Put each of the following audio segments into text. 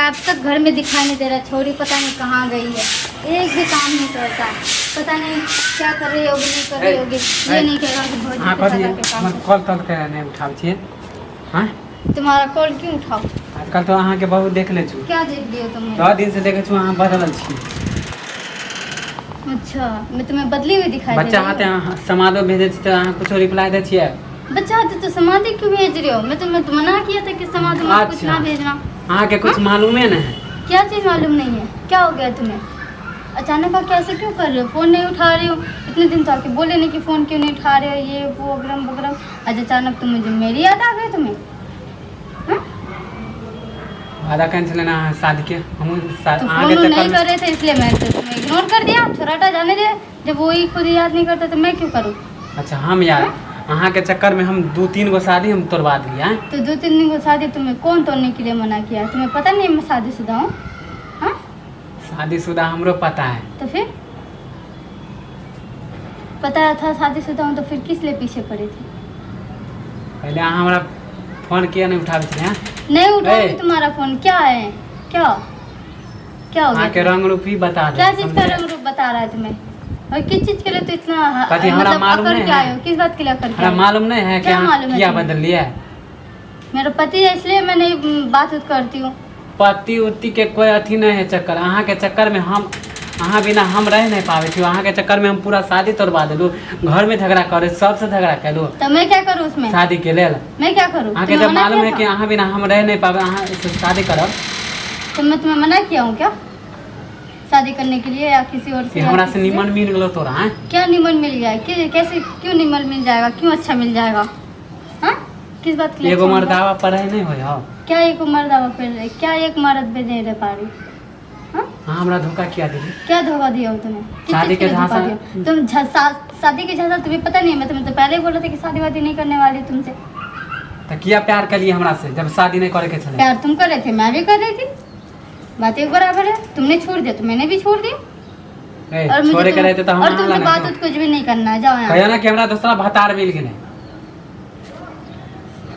अब तक घर में दिखाई नहीं दे रहा। छोरी पता नहीं कहाँ गई है, एक भी काम नहीं करता, पता नहीं क्या कर रही होगी, नहीं कर रही होगी। ये नहीं कह रहा कि भौजी अहाँ के साथ कथी आके काम हमर कॉल तॉल के नहि उठाबै छियै? हँ? कर। तुम्हारा कॉल क्यों उठाओ? आजकल तऽ अहाँके बहुत देख लै छु। क्या देख लियो तुमने? 10 दिन से देखै छु, अहाँ बदलल छी। अच्छा, मैं तुम्हें बदली हुई दिखाई दे बच्चा रही हाथे हूँ? अहाँ समादो भेजै छी तऽ अहाँ कुछो रिप्लाई दै छियै? बच्चा हाथे तो समाधि क्यों भेज रहे हो? मैं तुम्हें तो मना किया था कि समाधि मत कुछ अच्छा। ना भेजना। अहाँके कुछ मालूमे नहि है। क्या चीज़ मालूम नहीं है? क्या हो गया तुम्हें अचानक? आप कैसे क्यों कर रहे हो? फ़ोन नहीं उठा रहे हो, इतने दिन तो आके बोले नहीं कि फ़ोन क्यों नहीं उठा रहे हो, ये वो अगरम बगरम। आज अचानक तुम मुझे मेरी याद आ गई तुम्हें, हाँ? वादा कैंसिल ने अहाँ शादीके हमहूँ तो अहाँके फोन नहीं चक्करमे कर रहे थे, इसलिए मैं तो तुम्हें इग्नोर कर दिया। छोराटा जाने दे, जब वो ही खुद याद नहीं करता तो मैं क्यों करूँ? अच्छा, हम यार अहाँके चक्करमे हम दू तीन गो शादी हम तोड़वा देलियै, आँय? तो दो तीन दिन को शादी तुम्हें कौन तोड़ने के लिए मना किया है? तुम्हें पता नहीं मैं शादीशुदा हूँ? हाँ? शादीशुदा हमरो पता है। तो फिर पता था शादीशुदा हूँ तो फिर किस लिए पीछे पड़े थे? पहिले अहाँ हमरा फोन किया नहीं उठाबै छलियै, आँय? नहीं उठाऊंगी। ए। तुम्हारा फोन क्या है? क्या क्या हो गया अहाँके तुम्हें? रंग रूप ही बता दे। क्या चीज का रंग रूप बता रहा है तुम्हें और किस चीज के लिए तो इतना कथी हमरा मतलब मालूम अकड़ नहीं के है। आए हो? किस बात के लिए अकड़ के हमरा आए हो? मालूम नहीं है कि क्या अहाँ मालूम है किया तुम्हें? बदललियै। मेरा पति है इसलिए मैं नहीं बात उत करती हूँ। पति उति के कोई अथी नहीं है चक्कर। अहाँके चक्कर में हम, अहाँ बिना हम रह नहीं पाबै छी। अहाँके चक्कर में हम पूरा शादी तोड़वा देलू, घरमे झगड़ा करे, सबसे झगड़ा केलू। तो मैं क्या करूँ उसमें? शादी के लेल। मैं क्या करूँ? अहाँके तुम्हें जब मना मालूम किया है कि था? अहाँ बिना हम रह नहीं पाबै, अहाँ से शादी करब। तो मैं तुम्हें मना किया हूँ क्या शादी करने के लिए या किसी और से कि या हमरा से किसी से? निमन मिल गेलो तोरा, आँय? क्या निमन मिल गया? कि, कैसे क्यों निमन मिल जाएगा? क्यों अच्छा मिल जाएगा? हाँ, किस बात के लिए एगो अच्छा मिल मर्दावा पढ़े नहीं होइ हो? जाएगा? क्या एक मर्दावा पे, क्या एक मर्द पे नहीं रह पा रही? हाँ? अहाँ हमरा धोखा किया देली। क्या धोखा दिया हो तुम्हें? किस शादी चीज़ के लिए धोखा झांसा- दिया? तुम शादी के झांसा तुम्हें पता नहीं है? मैं तुम्हें तो पहले ही बोला था कि शादी वादी नहीं करने वाली तुमसे। तऽ किया प्यार कलिए हमरा से जब शादी नहीं करे के छलै? प्यार तुम कर रहे थे, मैं भी कर रही थी, बात एक बराबर है। तुमने छोड़ दिया तो मैंने भी छोड़ दिया। ए, और मुझे छोड़े के रहते तऽ हम और अहाँ तुमसे लग बात उत कुछ भी नहीं करना है, जाओ यहाँ। कहियो ना कि हमरा दोसरा भतार मिल गेलै।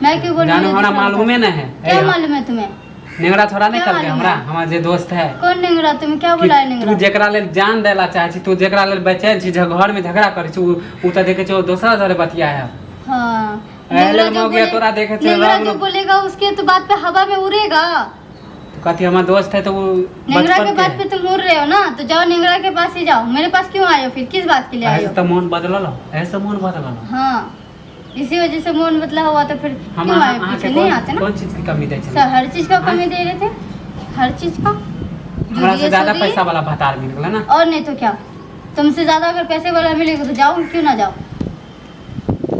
मैं क्यों बोलूं? जानो मुझे हमरा दूसरा मालूमे बता- नहीं है। क्या ए, मालूम है तुम्हें? नेंगरा छोड़ा नहीं क्या करके मालूम हमरा है? हमर जे दोस्त है। कौन नेंगरा? तुम्हें क्या कि बोला है तू नेंगरा? जेकरा लेल जान देला चाहे छी, तू जेकरा लेल बेचैन छी, घर में झगड़ा करै छी, उ तऽ देखै छी दोसरा जरे बतिया है। हाँ, एहले नेंगरा जो मौगिया बोले तोरा देखे छै नेंगरा रंग जो रूप। बोलेगा उसके तो बात पे हवा में उड़ेगा। कथी हमर दोस्त है तो वो नेंगरा बचपन के बात है। पे तुम उड़ रहे हो ना, तो जाओ नेंगरा के पास ही जाओ, मेरे पास क्यों आए हो फिर? किस बात के लिए आए ऐसे हो? तऽ मोन बदलल हो, ऐसे मोन बदलल हो। हाँ, इसी वजह से मोन बदला हुआ तो फिर हम क्यों आए अहाँ पीछे? के नहीं कोन आते ना। कोन चीज के कमी दै सर छलै? हर चीज का हाँ? कमी दे रहे थे, हर चीज का जो हमरा से दिए ज्यादा सो दिए। पैसा वाला भतार मिल गेलै ना। और नहीं तो क्या, तुमसे ज्यादा अगर पैसे वाला मिलेगा तो जाओ, क्यों ना जाओ?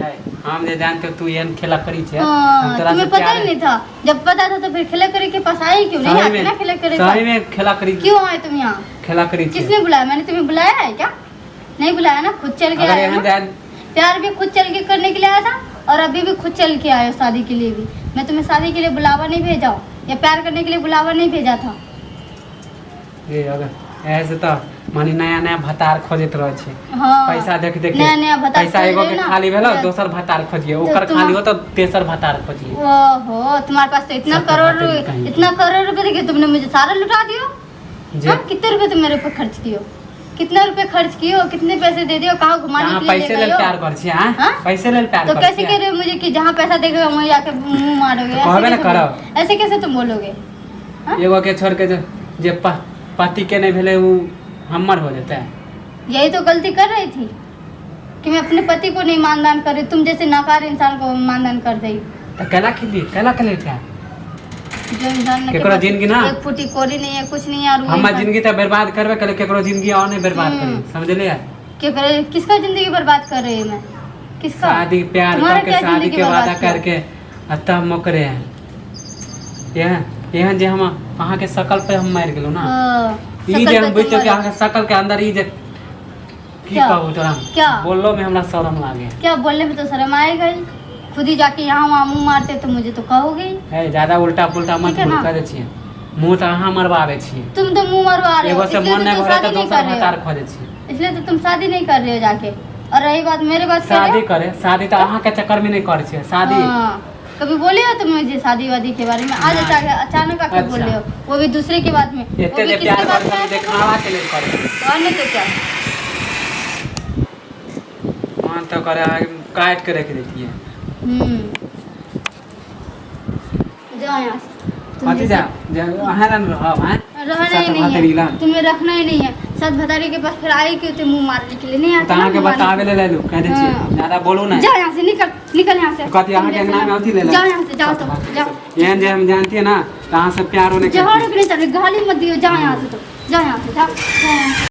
है, हम जे जानते तू एहन खेला करी छै। हम हाँ, तोरा से तुम्हें पता प्यार ही नहीं था। जब पता था तो फिर खेला करे के पास आए क्यों नहीं? सही आते में ना खेला करे सही पास। में खेला करी। क्यों आए तुम यहाँ? खेला करी छै। किसने बुलाया? मैंने तुम्हें बुलाया है क्या? नहीं बुलाया ना, खुद चल के अगर आए हो एहन ना। जान प्यार भी खुद चल के करने के लिए आया था और अभी भी खुद चल के आए हो शादी के लिए भी। मैं तुम्हें शादी के लिए बुलावा नहीं भेजा हूँ या प्यार करने के लिए बुलावा नहीं भेजा था। ए अगर ऐसे तऽ माने नया नया भतार खोजैत रहै छै। हाँ, पैसा देख देख के नया नया भतार पैसा खोज एगो रहे के हो ना। खाली भेलो तो- दोसर भतार खोजिए, तो ओकर तुम- खाली हो तऽ तेसर भतार खोजिए। ओहो, तुम्हारे पास तो इतना सब तो करोड़ बातें नहीं कहीं। इतना करोड़ रुपए देखिए तुमने मुझे सारा लुटा दियो। जे हाँ, कितने रुपए तुम मेरे ऊपर खर्च किए हो? कितना रुपए खर्च किए हो? कितने पैसे दे दियो? कहाँ घुमाने अहाँ के लिए पैसे ले लेल गए हो? प्यार करै छी, आँय? हाँ? पैसे लेल प्यार तो करै कैसे छी? कह रहे हो मुझे कि जहाँ पैसा देखेगा वहीं जाके मुंह मारोगे? तो ऐसे कहबे ना कैसे करब। ऐसे कैसे तुम बोलोगे? हाँ? एगो के छोड़ के जे जे पति के नहीं भेलै उ हमर हो जेतै। यही तो गलती कर रही थी कि मैं अपने पति को नहीं मानदान कर रही, तुम जैसे नाकार इंसान को मानदान कर रही। तऽ केना खेली, केना खेलै छै? जो इंसान के केकरो पास जिंदगी ना- एक फूटी कोरी नहीं है, कुछ नहीं है और वो हमर इंसान- जिंदगी तऽ बर्बाद करबे केलै, केकरो जिंदगी और नहीं बर्बाद करी, समझलियै? क्यों करे? किसका जिंदगी बर्बाद कर रही है मैं? किसका? शादी प्यार तुम्हारा करके क्या शादी जिंदगी के बर्बाद वादा किया? करके आ तब मोकरे है एहन एहन जे हम अहाँके शकल पे हम मरि गेलहुँ ना। हाँ, ई शकल जे पे हम बुझियौ कि तुम्हारे- अहाँके शकल के अंदर ई जे की क्या? कहू तोरा, क्या? बोललो में हमरा शरम लागे। क्या बोलने में तो शर्म आएगा ही, खुद ही जाके यहाँ वहाँ मुंह मारते तो मुझे तो कहोगे ही। है ज्यादा उल्टा पुल्टा मत ठीक है बोल ना? कह दै छियै, मुँह तऽ अहाँ मरबाबै छियै। तुम तो मुंह मरवा रहे हो, एगो से इसलिए मोन तो नहि तुम भरे शादी तऽ नहीं दोसर कर रहे भतार हो, खोजै छियै। इसलिए तो तुम शादी नहीं कर रहे हो जाके। और रही बात मेरे बात कर रहे शादी हो? करे, शादी तऽ अहाँके चक्कर में नहि करै छियै शादी। हाँ, कभी बोले हो तुम मुझे शादी वादी के बारे में? आज हाँ। अचानक आके बोल अच्छा। रहे हो, वो भी दूसरे के बात में, वो एते भी जे किसके प्यार बात कर में आके देखावा के लेल करे। बोले? और नहीं तो क्या। मन तो करे है काट के रख देती है। जाओ यहाँ से तुम कथी जा जैसे- जा अहाँ लग रहब हैं? रहना ही सात नहीं भतरी है लग। तुम्हें, रखना ही नहीं है। सात भतारी के पास फिर आए क्यों थे मुंह मारने के लिए? नहीं तऽ आता ना अहाँके मुंह मारने। बताबे ले लेलू, कह दै छियै। हाँ। ज्यादा बोलू नहि। जाओ यहाँ से, निकल निकल यहाँ से। कथी अहाँके तुम अंगना में अथी ले जाओ यहाँ से, जाओ तो जाओ। एहन जे हम जानतियै ना तऽ अहाँ से प्यारो नहि जाओ, करतियै। रुक नहीं चल, गाली मत दियो, जाओ यहाँ से, तो जाओ यहाँ से, जाओ जाओ यहाँ से।